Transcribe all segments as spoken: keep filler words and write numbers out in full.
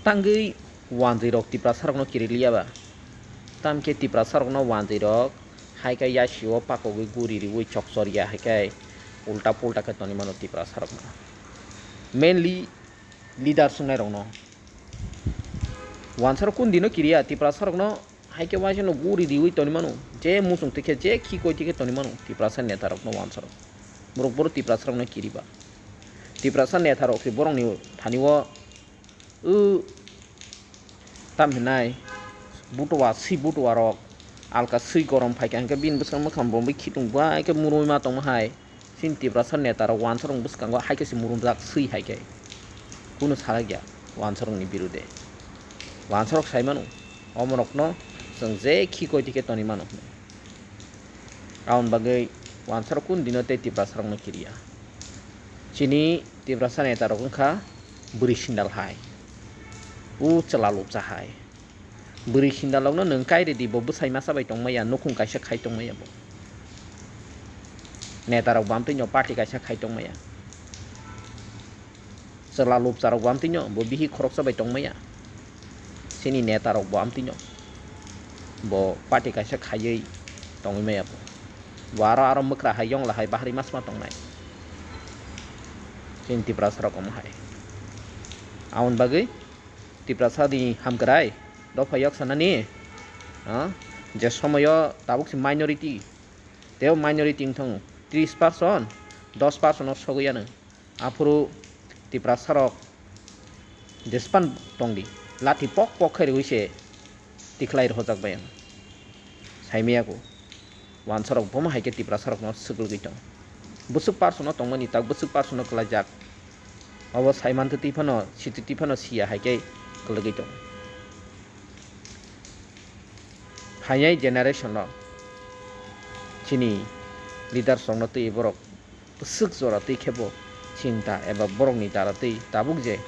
Tangwi wanjwi rok Tiprasa rokno kiri liya ba? Tamkhe Tiprasa rokno wanjwi rok hai khe yasi o pakogwi guri riwi chokchor ya hai khe ulta pulta khe toni mano Tiprasa rokno. Mainly leaders wngnai rokno. Wansa rok kun dino kiriya Tiprasa rokno hai khe waisa no guri riwi toni mano. Je muchung tikhe je khikoi tikhe toni mano Tiprasa neta rokno wansa rok. Borok boro Tiprasa rokno kiriba. Tiprasa neta rok se borokni thani o O tam hinai butua si butua rok alka swi gorom phaikha hinkhe bini bwskango mwkhang bomwi khitung bai khe murui ma tongma hai. Chini Tiprasa neta rok wansa rok bwskango hai khe se murumjak swi hai khe. Kunu salak ya wansa rokni birude. Wansa rok sai mano omo rokno chwng je khikoi tikhe toni mano hinwi. Aboni bagwi wansa rok kun dino tei Tiprasa rokno kiriya. Chini Tiprasa neta rok wngkha bwrwi sindal hai, o chwla lupcha hai. Bwrwi sindal rokno nwng kai ridi, bo bwsai masa bai tongmaya, nukhung kaisa khai tongmaya bo. Neta rok bamtwi no party kaisa khai tongmaya. Chwla lupcha rok bo amtwino bo bihi khoroksa bai tongmaya. Chini neta rok bo amtwino bo party kaisa khaiwi tongwi maya bo. Bo aro aro mwkra hai yongla hai bahari masma tongnai. Chini Tiprasa rok omo hai. Aboni bagwi Tiprasa ni hamkrai dopha yok sanani, ah, je somoyo tabuk si minority, teo minority wngthang tris percent, dos percent o sogwi ano. Aphuru Tiprasa rok jespan tongdi, lathi pok pok khe riwi se tikhlai rohorjak bai ang. Saimaya ko wansa rok bomo hai khe Tiprasa rokno swklwgwi tong. Bwswk person no tongmani tak bwswk person no kwlaijak. Obo saiman twi phano sitwi phano siya hai khe kwlwgwi tong. Phainai generation rok chini leaders rokno twi borok bwswk jora twi khe bo chinta eba borokni dara twi tabuk je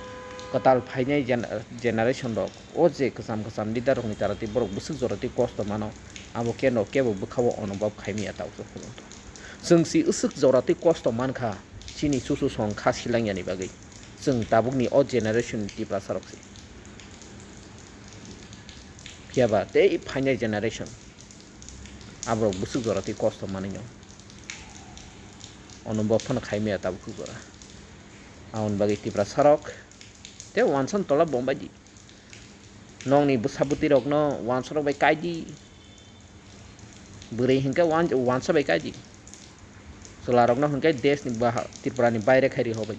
kwtal phainai gen-, generation rok o je kwcham kwcham leader rokni dara twi borok bwswk jora twi kosto mano, abo keno kebo bwkha o onobab khai maya tabuk phuru wngtong. Chwng si bwswk jora twi kosto mankha chini chuchu song kha silangyani bagwi chwng tabukni o generation ni Tiprasa rok se. Phiya ba tei phainai generation aborok bwswk jora twi kosto manwi no. Ono bo phano khai maya tabuk jora. Aboni bagwi Tiprasa rok tei wansa no tola bombai di. Nokni bwsa bwtwi rokno wansa rok bai kai di. Bwrwi hinkhe wan-, wansa bai kai di. Chwla rokno hinkhe desh ni baha-, Tripura ni baire khai ri hobai.